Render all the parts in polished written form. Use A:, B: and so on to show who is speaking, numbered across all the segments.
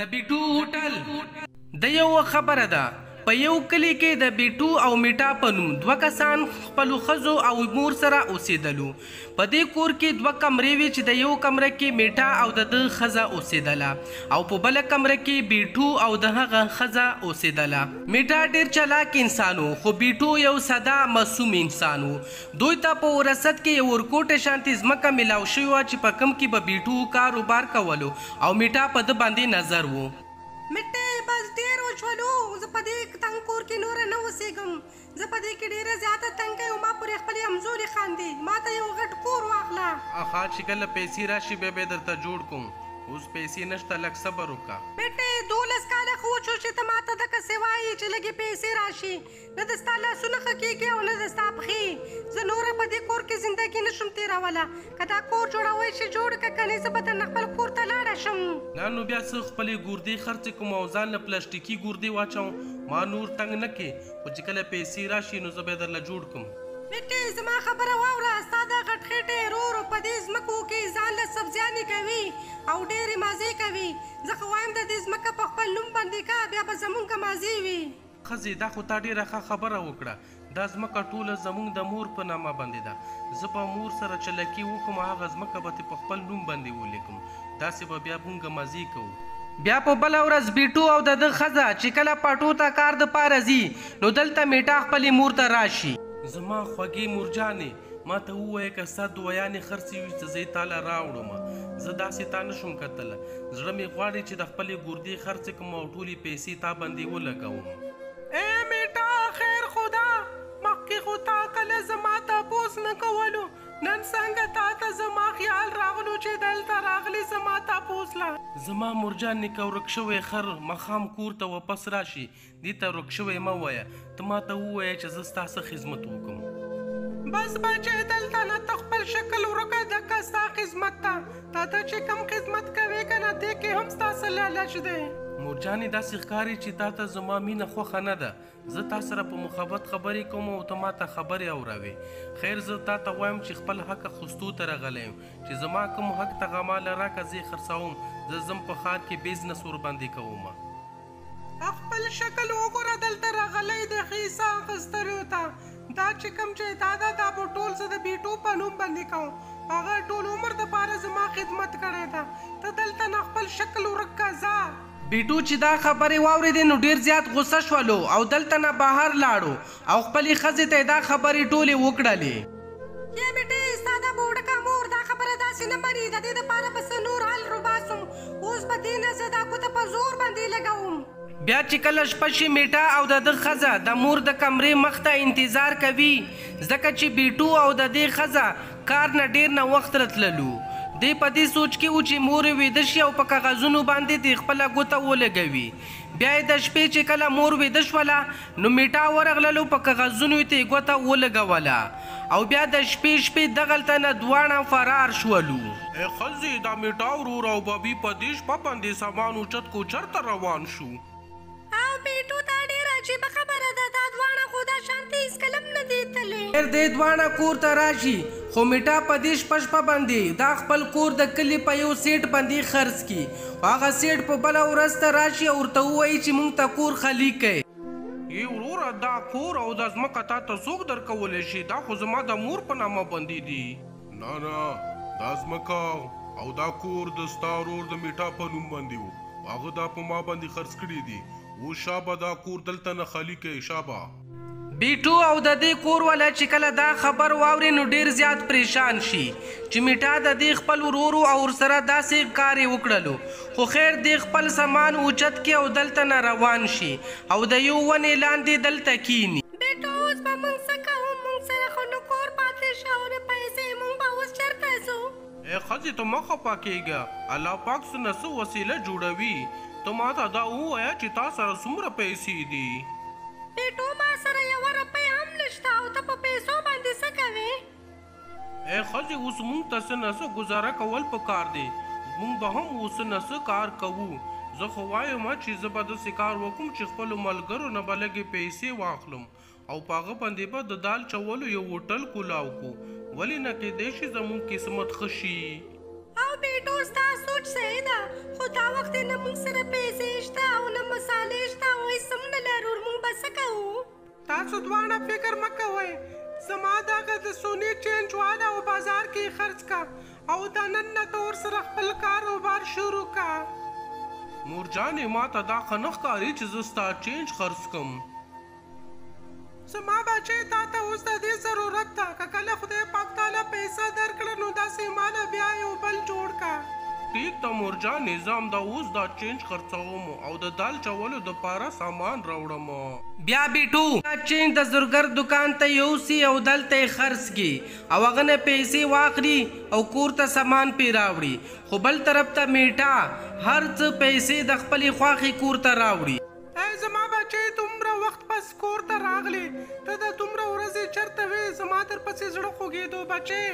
A: د بیټو هوټل د یو خبره ده. په یو کلي کې د بیټو او میټا په نوم دوه کسان خپلو ښځو او مور سره اوسېدلو. په دې کور کې دوه کمرې وې چې د یو کمره کې میټا او د ده ښځه اوسېدله او په بله کمره کې بیټو او د هغه ښځه اوسېدله. میټا ډېر چلاک انسان و، خو بیټو یو ساده معصوم انسان و. دوی ته په وراثت کې یو ورکوټه شانتې ځمکه میلاو شوې وه چې په کوم کې به بیټو کاروبار کولو او میټا په ده باندې نظر و.
B: مټې بس ډېر وشولو، زه په دې تنګ کور کې نوره نه اوسېږم. زه په دې کې ډېره زیاته تنګه یم، ما پورې خپلې همزولې خاندي. ما ته یو غټ کور واخله.
A: اخا چې کله پیسې راشي بیا به درته جوړ کوم، اوس پیسې نشته، لږ صبر وکړه.
B: مټې 12 کاله خو وشو چې ته ماته دقسې وایي چې لږې پیسې راشي، نه د ستا لاسونه ښه کېږي او نه د ستا پښې. زه نوره په دې کور کې زندګي نشم تېروله. که دا کور جوړوی شي جوړ که، کنې زه به درنه خپل کور ته لاړه شم.
A: نه نو بیا څه خپلې ګوردې خرڅې کوم او ځان له پلاستیکي ګوردې واچوم، ما نور تنګ نه کې، خو چې کله پیسې راشي نو زه به یې درله جوړ کوم.
B: مټې زما خبره واوره، ستا دا غټ خېټی ورور په دې ځمکو کې ځان له سبزیانې کوي او ډېرې مزې کوي. زه خو وایم د دې ځمکه په خپل نوم باندې که، بیا به زمونږ مزې وي.
A: ښځې دا خو تا ډېره ښه خبره وکړه، دا ځمکه ټوله زمونږ د مور په نامه باندې ده. زه به مور سره چلکي وکړم، هغه ځمکه به ترې په خپل نوم باندې ولیکم، داسې به بیا مونږ مزې کوو. بیا په بله ورځ بیټو او د ده ښځه چې کله پټو ته کار دپاره ځي نو دلته میټا خپلې مور ته راشي. زما خوږې مورجانې، ما ته ووایه که ستا دویانې خرڅې وي چې زه یې تا له راوړم. زه داسې تا نشم کتله، زړه مې غواړي چې د خپلې ګردې خرڅې کړم او ټولې پیسې تا باندې ولګوم.
B: ای میټا، خیر خو ده، مخکې خو تا کله زما تپوس نه کولو، نن څنګه تا ته زما خیال راغلو چې دلته راغلې زما تپوس له؟
A: زما مورجانې، که ورک شوی خر ماښام کور ته واپس راشي، دې ته ورک شوی مه وایه، ته ما ته ووایه چې زه ستا څه خدمت وکړم.
B: بس بچې، دلته نه ته خپل شکل ورکه، دکه ستا خدمت ته، تا ته چې کوم خدمت کوې که نه، دې کې هم ستا څه لالچ دی.
A: مورجانې، داسې ښکاري چې تا ته زما مینه خوښه نه ده. زه تا سره په محبت خبرې کوم او ته ما ته خبرې اوروې. خیر، زه تا ته وایم چې خپل حق اخیستو ته راغلی یم، چې زما کوم حق ته هغه ماله راکړه، زه یې خرڅوم، زه ځم په ښار کې بزنس ورباندې کوم.
B: خپل شکل وګوره، دلته راغلی د ښیسه اخیستلو ته. دا چې کوم جایداد ده دا به ټول زه د بیټو په نوم باندې کوم، هغه ټول عمر دپاره زما خدمت کړی ده. ته دلته نه خپل شکل ورک که، ځه.
A: بیټو چې دا خبرې واورېدې نو ډېر زیات غوسه شولو او دلته نه بهر لاړو او خپلې ښځې ته یې دا خبرې ټولې وکړلې.
B: یا بیټې، ستا دا بوډکه مور دا خبره داسې نه مني، د دې دپاره به څه نور حل روباسم. اوس به دې نه زه دا ګوته په زور باندې لګوم.
A: بیا چې کله شپه شي، میټا او د ده ښځه د مور د کمرې مخ ته انتظار کوي، ځکه چې بیټو او د دې ښځه کار نه ډېر نه وخت راتللو. دی په دې سوچ کې و چې مور یې ویده شي او په کاغذونو باندې دې خپله ګوته ولګوي. بیا یې د شپې چې کله مور ویده شوله نو میټا ورغللو، په کاغذونو یې ترې ګوته ولګوله او بیا د شپې شپې دغلته نه دواړه فرار شولو. ای ښځې، دا میټا ورور او بابي په دې شپه باندې سامان اوچت کو، چېرته روان شو؟
B: او بیټو، دا ډېره عجیبه خبره ده، دا دواړه خو دا شانتې هېڅکله هم نه دي تللي.
A: خیر، دې دواړه کور ته راشي، خو میټا په دې شپه شپه باندې دا خپل کور د کلي په یو سیټ باندې خرڅ کړي. هغه سیټ په بله ورځ ته راشي او ورته ووایي چې مونږ ته کور خالي کړئ. ای وروره، دا کور او دا ځمکه تا ته څوک درکولی شي؟ دا خو زما د مور په نامه باندې دي.
C: نه نه، دا ځمکه او دا کور د ستا ورور د میټا په نوم باندې و، هغه دا په ما باندې خرڅ کړي دي. اوس شابه دا کور دلته نه خالي کوي، شابه.
A: بیټو او د دې کور والا چې کله دا خبر واوري نو ډېر زیات پریشان شي چې میټا د دې خپل ورور او ورسره داسې کار یې وکړلو. خو خیر، دې خپل سامان اوچت کړي او دلته نه روان شي او د یو ونې لاندې دلته کیني.
B: بیټو، اوس به مونږ څه کوو؟ مونږ سره خو نه کور پاتې شو او نه پیسې، مونږ به اوس چېرته ځو؟
A: ای ښځې، ته مه خفه کېږه، الله پاک څه نه څه وسیله جوړوي. ته ما ته دا ووایه چې تا سره څومره پیسې دي؟
B: بیټو، ما سره یوه روپۍ هم نشته او ته په پیسو باندې څه کوې؟
A: ای ښځې، اوس مونږ ته څه نه څه ګزاره کول پکار دی، مونږ به هم اوس څه نه څه کار کوو. زه خو وایم چې زه به داسې کار وکړم چې خپلو ملګرو نه به لږې پیسې واخلم او په هغه باندې به د دال چولو یو هوټل کولاو کو، ولې نه کیدای شي زموږ قسمت ښه شي.
B: او بیټو ستا سوچ صحیح ده، خو دا وخت نه موږ سره پیسې شته او نه مسالې شته او هېڅ هم نه لرو، موږ به څه کوو؟ تاسو دواړه فکر مه کوئ، زما دغه د سونې چینج واله او بازار کې یې خرڅ کا او د نن نه ته ورسره خپل کاروبار شروع کا.
C: مورجانې ما ته دا ښه نه ښکاري چې زه ستا چینج خرڅ کم.
B: زما بچی تا ته اوس د دې ضرورت ده، که کله خدای پاک تاله پیسه درکړه نو داسې ماله بیا یو بل جوړ کا.
C: ټیک ده مورجانې، زه همدا اوس دا چینج خرڅوم او د دال چولو دپاره سامان راوړم.
A: بیا بیټو دا چینج د زرګر دکان ته یوسي او دلته یې خرڅ کړي او هغه نه پیسې واخلي او کور ته سامان پرې راوړي. خو بل طرف ته میټا هر څه پیسې د خپلې خواښې کور ته راوړي.
B: ای زما بچی، دومره وخت پس کور ته راغلې، ته د دومره ورځې چېرته وې؟ زما در پسې زړه خوږېدو بچی.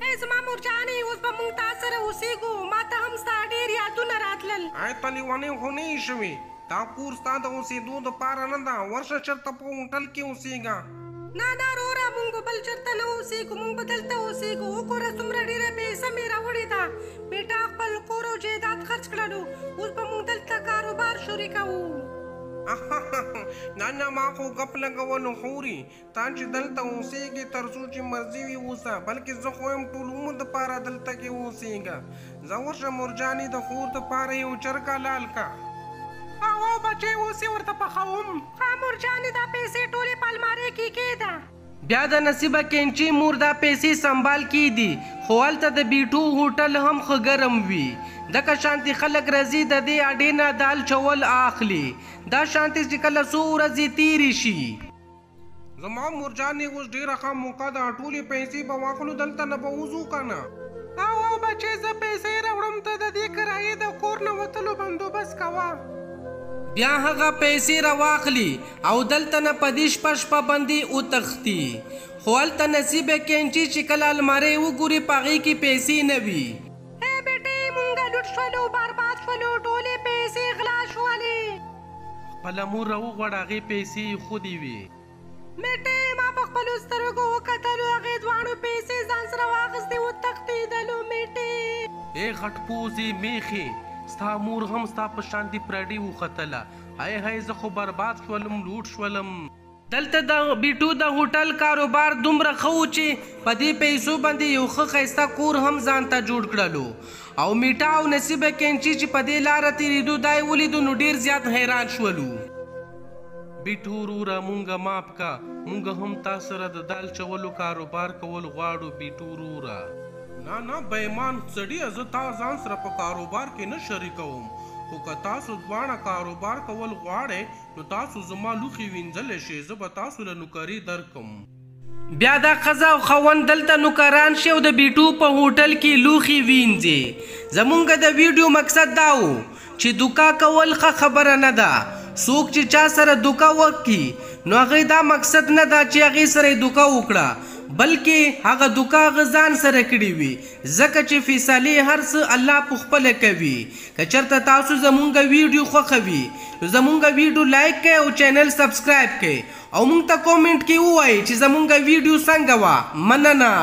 B: ای زما مورجانې، اوس به موږ تا سره اوسېږو، ما ته هم ستا ډېر یادونه راتلل.
A: ای ته لیونۍ خو نه یې شوې، دا کور ستا د اوسېدو دپاره نه ده، ورشه چېرته په هوټل کې اوسېږه.
B: نه نه وروره، موږ به بل چېرته نه اوسېږو، موږ به دلته اوسېږو. وګوره څومره ډېره پیسه مې راوړې ده، بیټا خپل کور او جایداد خرڅ کړلو، اوس به موږ دلته کاروبار شروع کوو.
A: نه نه، ما خو ګپ لګولو خوري، تا چې دلته اوسېږې تر څو چې مرضي وي اوسه، بلکې زه خو یم ټول عمر دپاره دلته کې اوسېږه. زه ورشه مورجانې د خور دپاره یو چرګ حلال که.
B: او بچی اوس یې ورته پخوم. ښه مورجانې، دا پیسې ټولې په المارۍ کې کېږده. بیا د نصیبه کینچې مور دا پیسې سنبال کیدي، خو هلته د بیټو هوټل هم ښه ګرم وي. دغه شانتې خلک راځي د دې اډې نه دال چول اخلي. دا شانتې چې کله څو ورځې تېرې شي،
A: زما مورجانې اوس ډېره ښه موقع ده، ټولې پیسې به واخلو، دلته نه به وځو که نه؟
B: او بچی زه پیسې راوړم، ته د دې کرایې د کور نه وتلو بندوبست کوه. بیا هغه پیسې راواخلي او دلته نه په دې شپه شپه باندې وتښتي. خو هلته نصیبه کینچي چې کله المارۍ وګوري په هغې کې پیسې نه وي. ای بیټې، مونږ لوټ شولو، برباد شولو، ټولې پیسې غلا شولې.
A: خپله مور راوغواړه، هغې پیسې یې ښودې وې.
B: بیټې، ما په خپلو سترګو وکتلو، هغې دواړو پیسې ځان سره واخیستې وتښتېدلو. میټې،
A: ای غټ پوزې میخې، ستا مور هم ستا په شان دې پرډې وختله. های های، زه خو برباد شولم، لوټ شولم. دلته د بیټو د هوټل کاروبار دومره ښه و چې په دې پیسو باندې یو ښه ښایسته کور هم ځان ته جوړ کړلو. او میټا او نصیبه کینچي چې په دې لاره تېرېدو دا یې ولیدو نو ډېر زیات حیران شولو.
C: بیټو وروره، مونږه معاف که، مونږ هم تا سره د دال چولو کاروبار کول غواړو. بیټو وروره. نه نه بېمان سړیه، زه تا ځان سره په کاروبار کې نه شریکوم، خو که تاسو دواړه کاروبار کول غواړئ نو تاسو زما لوښي وینځلی شئ، زه به تاسو له نوکري درکم.
A: بیا دا ښځه او خاوند دلته نوکران شي او د بیټو په هوټل کې لوښي وینځي. زمونږ د ویډیو مقصد دا و چې دوکه کول ښه خبره نه ده. څوک چې چا سره دوکه وکړي نو هغې دا مقصد نه ده چې هغې سره یې دوکه وکړه، بلکې هغه دوکه هغه ځان سره کړې وي، ځکه چې فیصلې هر څه الله په خپله کوي. که چېرته تاسو زمونږ ویډیو خوښوي نو زمونږ ویډیو لایک کړئ او چینل سبسکرایب کړئ او مونږ ته کومنټ کې ووایئ چې زمونږ ویډیو څنګه وه. مننه.